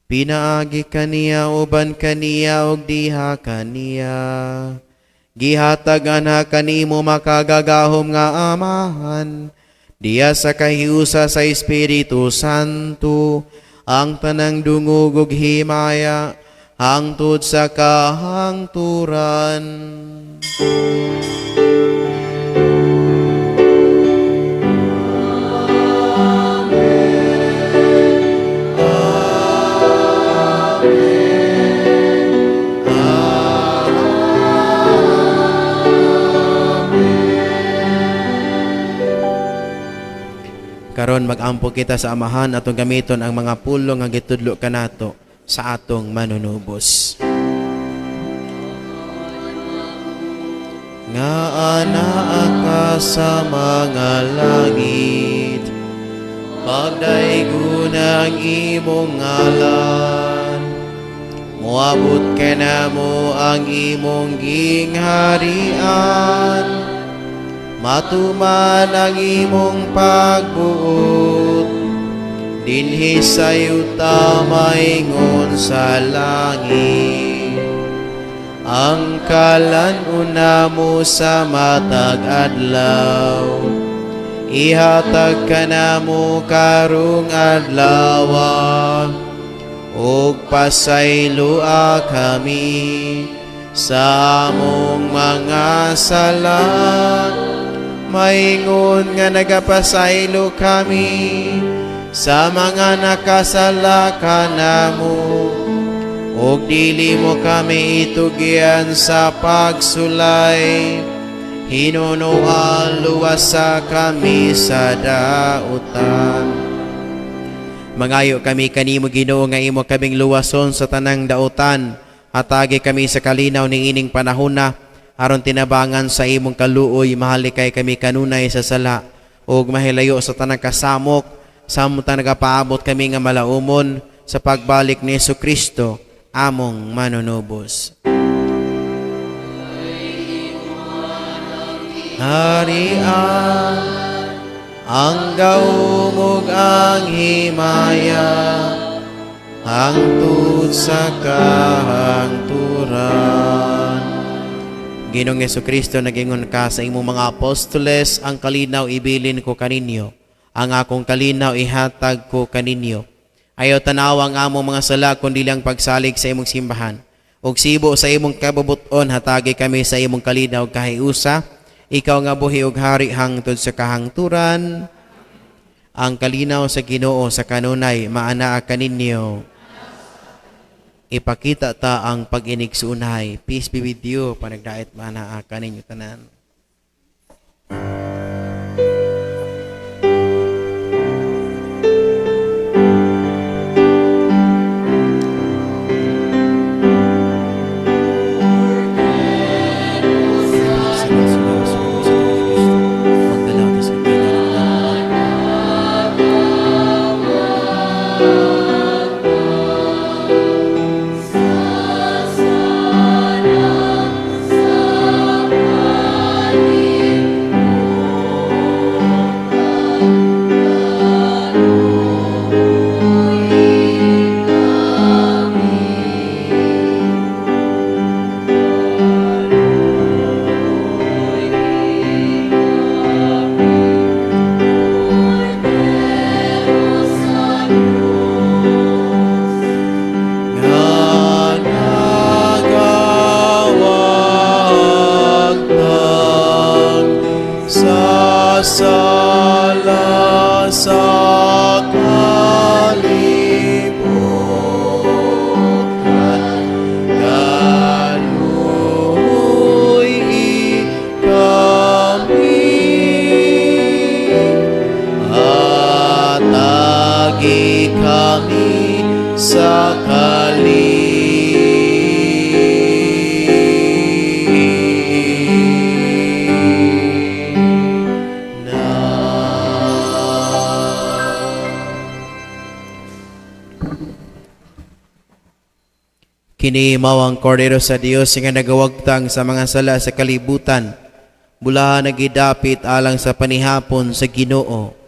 Pinaagi kaniya, uban kaniya, ug diha kaniya. Gihatag anha kanimo makagagahom nga Amahan, diya sa kahiusa sa Espiritu Santo, ang tanang dungog ug himaya hangtod sa kahangturan. Karon magampo kita sa Amahan, atong gamiton ang mga pulong nga gitudlo kanato sa atong manunubos. Nga anaa ka sa mga langit, pagdaygon ang imong ngalan, moabot kanamo ang imong gingharian, matuman ang imong pagbuot dinhi sa yuta maingon sa langit. Ang kalan-on namo sa matag adlaw, ihatag kanamo karong adlaw, ug pasayloa kami sa among mga sala, maingon nga nagapasaylo kami sa mga nakasala kanamo, ug dili mo kami itugyan sa pagsulay, hinunoa luwasa kami sa dautan. Mangayo kami kanimo, Ginoo, nga imo kaming luwason sa tanang dautan. Hatagi kami sa kalinaw ni ining panahona aron tinabangan sa imong kaluoy mahalikay kami kanunay sa sala ug mahilayo sa tanang kasamok samtang nagapaabot kami nga malaumon sa pagbalik ni Kristo among manunubos. Harian, ang gahom ug ang himaya, hangtod sa kahangturan. Ginoong Kristo, nagingon ka sa imong mga apostoles, "Ang kalinaw ibilin ko kaninyo, ang akong kalinaw ihatag ko kaninyo." Ayaw tanawa ang among mga sala kundi lang pagsalig sa imong simbahan. Ug sibo sa imong kabubuton, hatagi kami sa imong kalinaw kahiusa, ikaw nga buhi ug hari hangtod sa kahangturan. Ang kalinaw sa Ginoo sa kanunay maanaa kaninyo. Ipakita ta ang pag-inigsuunay. Peace be with you. Panagdait maanaa kaninyo tanan. kami sa kalinaw. Kini mao ang kordero sa Dios nga nagawagtang sa mga sala sa kalibutan. Bulahan nagidapit alang sa panihapon sa Ginoo.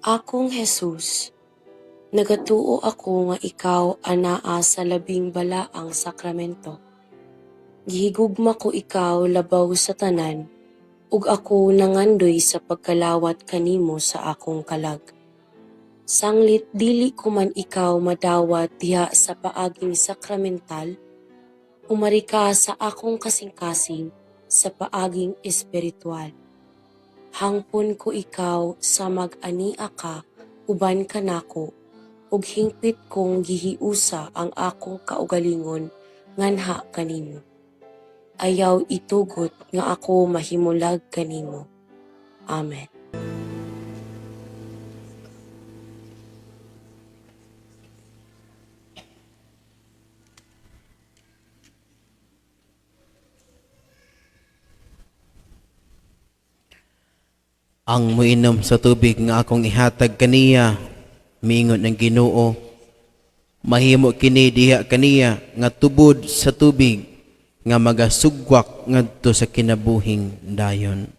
Akong Jesus, nagatuo ako nga ikaw anaa sa labing balaang sakramento. Gihigugma ko ikaw labaw sa tanan, ug ako nangandoy sa pagkalawat kanimo sa akong kalag. Sanglit dili ko man ikaw madawat diha sa paaging sakramental, umari ka sa akong kasing-kasing sa paaging espiritual. Hangpon ko ikaw sa mag-ania ka uban kanako ug hingpit kong gihiusa ang akong kaugalingon nganha kanimo. Ayaw itugot nga ako mahimulag kanimo. Amen. Ang muinom sa tubig nga akong ihatag kaniya, miingon ng Ginoo, mahimo kini diha kaniya nga tubod sa tubig nga magasugwak ngadto sa kinabuhing dayon.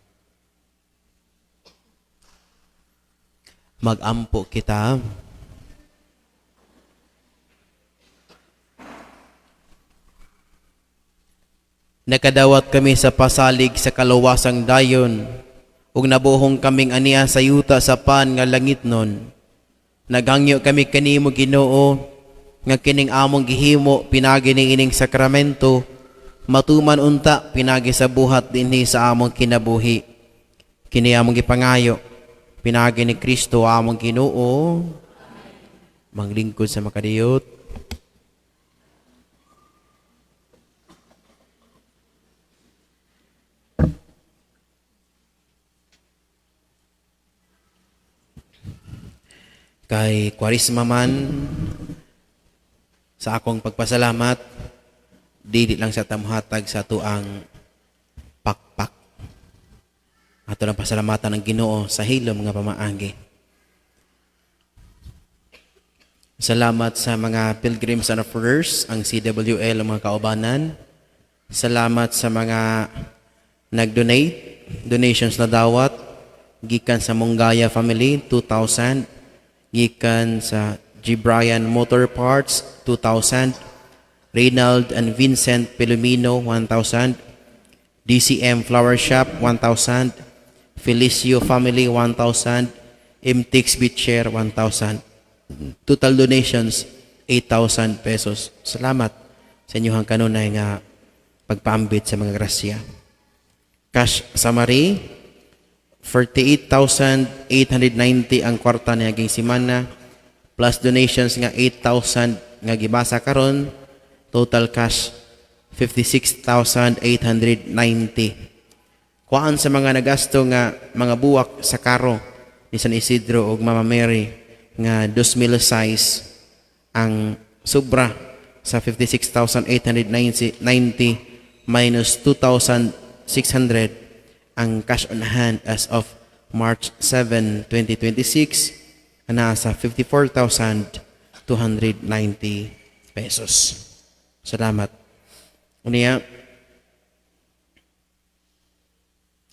Magampo kita. Nakadawat kami sa pasalig sa kalawasang dayon, ug nabuhong kaming aniya sa yuta sa pan nga langit nun. Naghangyo kami kanimo, Ginoo, nga kining among gihimo pinagi ni ining sakramento matuman unta pinagi sa buhat dinhi sa among kinabuhi. Kini among gipangayo pinagi ni Kristo among Ginoo. Manglingkod sa makadiyot. Kay Kwarisma man, sa akong pagpasalamat, dili lang sa tamuhatag sa tuang pakpak. Ato lang pasalamatan ng Ginoo sa hilom nga pamaagi. Salamat sa mga pilgrims and offerers, ang CWL, ang mga kaubanan. Salamat sa mga nag-donate, donations na dawat, gikan sa Mongaya family, 2,000, gikan sa G. Bryan Motor Parts, 2,000, Reynald and Vincent Pelumino, 1,000, DCM Flower Shop, 1,000, Felicio Family, 1,000, MTX Beach Chair, 1,000. Total donations, 8,000 pesos. Salamat sa inyong kanunay nga pagpaambit sa mga grasya. Cash summary, 48,890 ang kwarta niaging simana plus donations nga 8,000 nga gibasa karon, total cash 56,890. Kuan sa mga nagasto nga mga buwak sa karo ni San Isidro ug Mama Mary nga 2,000 size, ang sobra sa 56,890 minus 2,600, Ang cash on hand as of March 7, 2026 nasa 54,290 pesos. Salamat. Unya,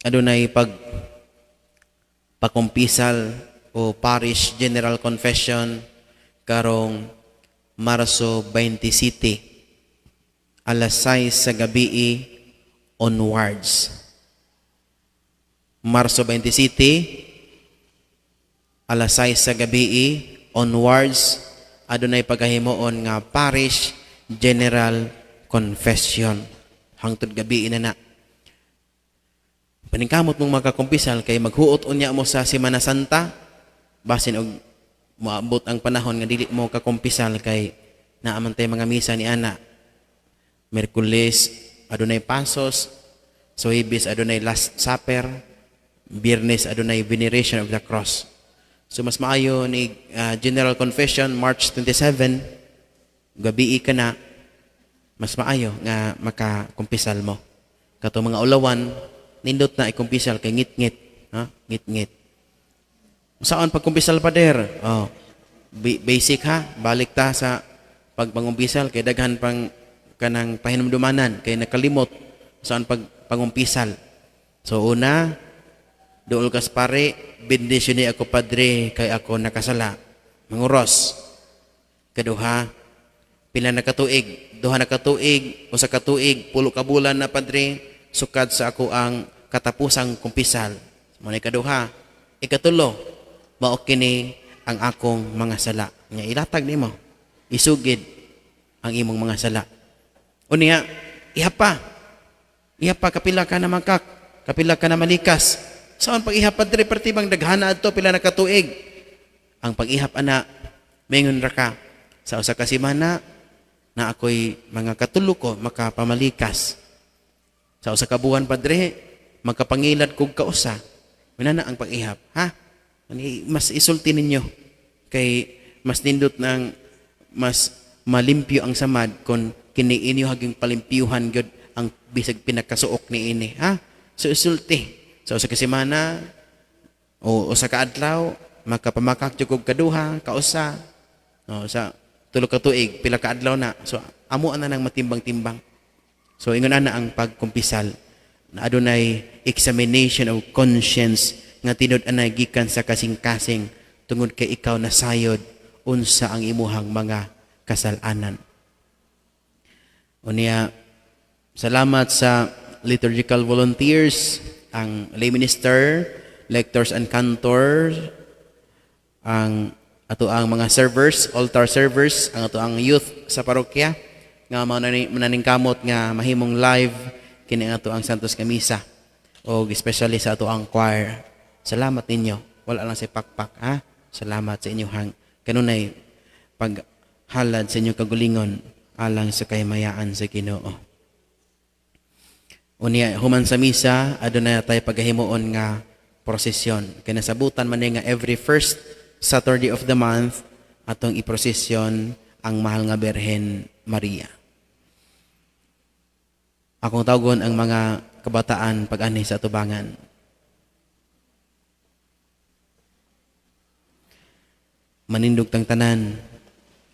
adunay pagpakumpisal o Parish General Confession karong Marso 27 alas 6 sa gabi onwards. Marso 27 alas 6 sa gabi onwards, adunay paghahimuon nga Parish General Confession. Hangtod gabi na na. Paningkamot mong makakumpisal kay maghuot unya mo sa Semana Santa, basin og moabot ang panahon nga dili mo kakumpisal kay naa man tay mga misa ni ana. Miyerkules adunay Pasos, sa Huwebes adunay Last Supper, Biyernes adunay Veneration of the Cross. So mas maayo ni General Confession March 27 gabi ka na, mas maayo nga makakumpisal mo. Kato mga ulawan, nindot na ikumpisal kay ngit-ngit, ha? Ngit-ngit. Saan pagkumpisal, pader? Oh. Basic ha, balik ta sa pagpangumpisal kay daghan pang kanang pahinumdumanan kay nakalimot saan pag pangumpisal. So una, duol kas pare, bendisyoni ako padre kay ako nakasala. Manguros. Kaduha, pila na katuig, 2 na katuig, 1 ka tuig, 10 ka bulan na padre, sukad sa ako ang katapusang kumpisal. Mao ni kaduha. Ikatulo, mao kini ang akong mga sala. Nga ilatag nimo, isugid ang imong mga sala. Unya, ihapa. Ihapa kapila ka na makak, kapila ka na malikas. Saan pag-ihap padre perti bang daghana adto pila na katuig? Ang pag-ihap ana, maingon ra ka sa usa ka semana na ako'y mga katulo ko makapamalikas. Sa usa ka buwan padre, magkapangilad kog kausa. Mina na ang pag-ihap, ha? Ani mas isulti ninyo kay mas nindot ng mas malimpyo ang samad kon kini inyo haging palimpyuhan gyud ang bisag pinakasuok ni ini, ha? So isulti. Sa usa ka semana o usa ka adlaw makapamakak jud kog kaduha, kausa. No, sa 3 ka tuig pila ka adlaw na. So amo na nang matimbang-timbang. So ingon ana ang pagkumpisal na adunay examination of conscience nga tinud anay gikan sa kasing-kasing tungod kay ikaw nasayod unsa ang imuhang mga kasalanan. Unya, salamat sa liturgical volunteers, ang lay minister, lectors and cantors, ang ato ang mga servers, altar servers, ang ato ang youth sa parokya nga mananingkamot nga mahimong live kini ang ato ang Santos nga Misa og especially sa ato ang choir. Salamat ninyo. Wala lang sa pakpak, ha? Salamat sa inyong kanunay paghalad sa inyong kagulingon alang sa kahimayaan sa Ginoo. Unya, human sa misa, aduna tayo paghimuon nga prosesyon. Kay nasabutan man nga every first Saturday of the month atong iprosesyon ang mahal nga Birhen Maria. Akong tawgon ang mga kabataan pag-anhi sa atubangan. Manindog tang tanan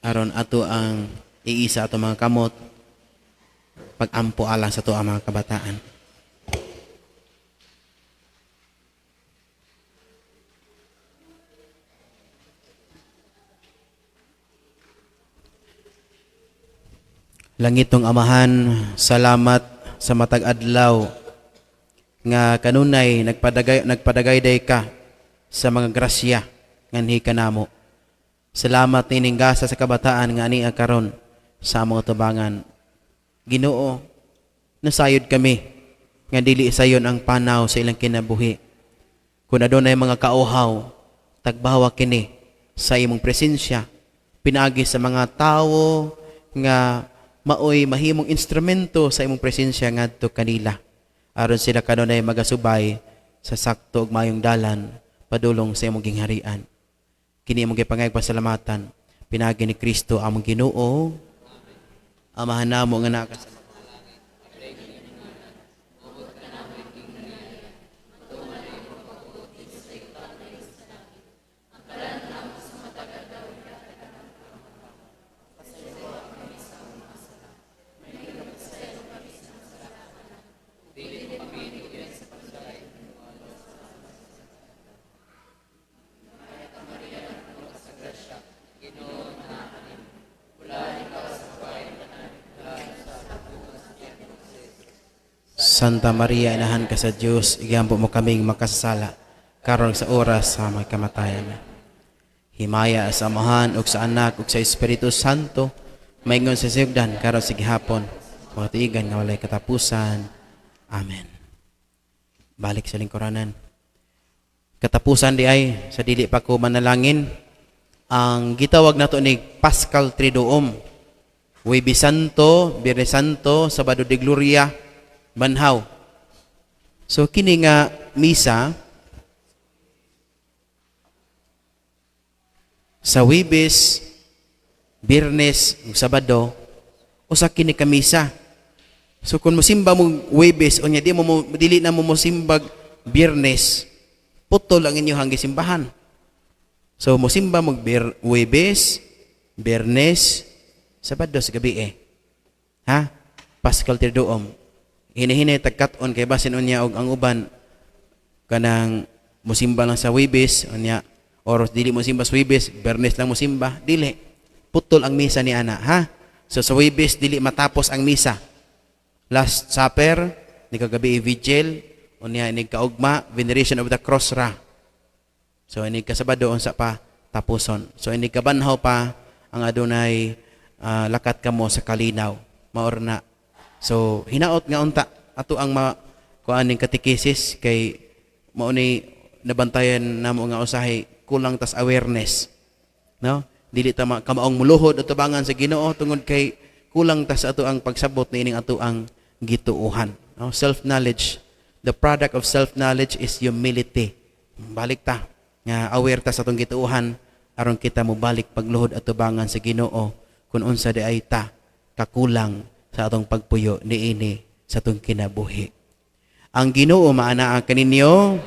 aron ato ang iisa ato mga kamot pag-ampo alang sa ato ang mga kabataan. Langitong Amahan, salamat sa matag adlaw nga kanunay nagpadagayday ka sa mga grasya nganhi kanamo. Salamat nining gasa sa kabataan nga ani karon sa among tubangan. Ginoo, nasayod kami nga dili sayon ang panaw sa ilang kinabuhi. Kung adunay mga kauhaw, tagbawa kini sa imong presensya, pinaagi sa mga tawo nga maoy mahimong instrumento sa imong presensya ngadto kanila. Aron sila kanunay magasubay sa sakto ug maayong dalan padulong sa imong gingharian. Kini imong gipangayag pasalamatan pinaagi ni Kristo among Ginoo. Amahan namo nga naa ka sa Santa Maria, inahan ka sa Dios, igampo mo kaming makasasala, karon sa oras sa among kamatayan. Himaya sa Amahan ug sa Anak ug sa Espiritu Santo, maingon sa sinugdan karon sa gihapon, mga tuigan nga walay katapusan. Amen. Balik sa lingkuranan. Katapusan di ay sa dili pa ko manalangin ang gitawag nato ni Paschal Triduum. Huwebes Santo, Biyernes Santo, Sabado de Gloria, Banhaw. So kini nga misa sa Huwebes, Biyernes, ug Sabado, usa kini ka misa. So kung mosimba mo Huwebes unya di mo dili na mo mosimbag Biyernes, putol ang inyong gisimbahan. So mosimba mo Huwebes, Biyernes, Sabado sa gabi eh. Ha? Paschal Triduum. Hinihinay tagkat-on kay basin unya og ang uban kanang mosimba lang sa Huwebes unya or dili mo simba sa Huwebes, Biyernes lang mosimba, dili. Putol ang misa ni ana, ha? So sa Huwebes dili matapos ang misa. Last Supper, ni kagabi vigil, unya ni kaugma, veneration of the cross ra. So ini kasabado unsa pa tapuson. So ini kabanhaw pa ang adunay lakat kamo sa kalinaw. Maor na. So hinaot nga unta ato ang ma kuan ning katekesis kay mao ni nabantayan namo nga usahay kulang tas awareness. No? Dili ta kamaong muluhod o tubangan sa Ginoo tungod kay kulang tas ato ang pagsabot niining ato ang gituohan. No? Self-knowledge. The product of self-knowledge is humility. Balik ta nga aware ta sa atong gituohan aron kita mobalik pagluhod at tubangan sa Ginoo kung unsa di ay ta kakulang sa atong pagpuyo niini sa atong kinabuhi. Ang Ginoo maanaa kaninyo.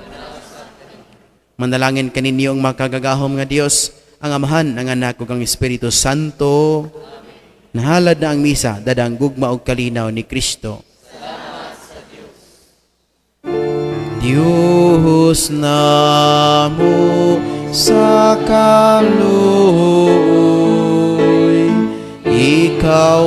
Manalangin kaninyo ang makagagahom nga Dios, ang Amahan, ang Anak ug ang Espiritu Santo. Nahalad na ang misa, dadang gugma og kalinaw ni Kristo. Diyos namo sa kaluoy, ikaw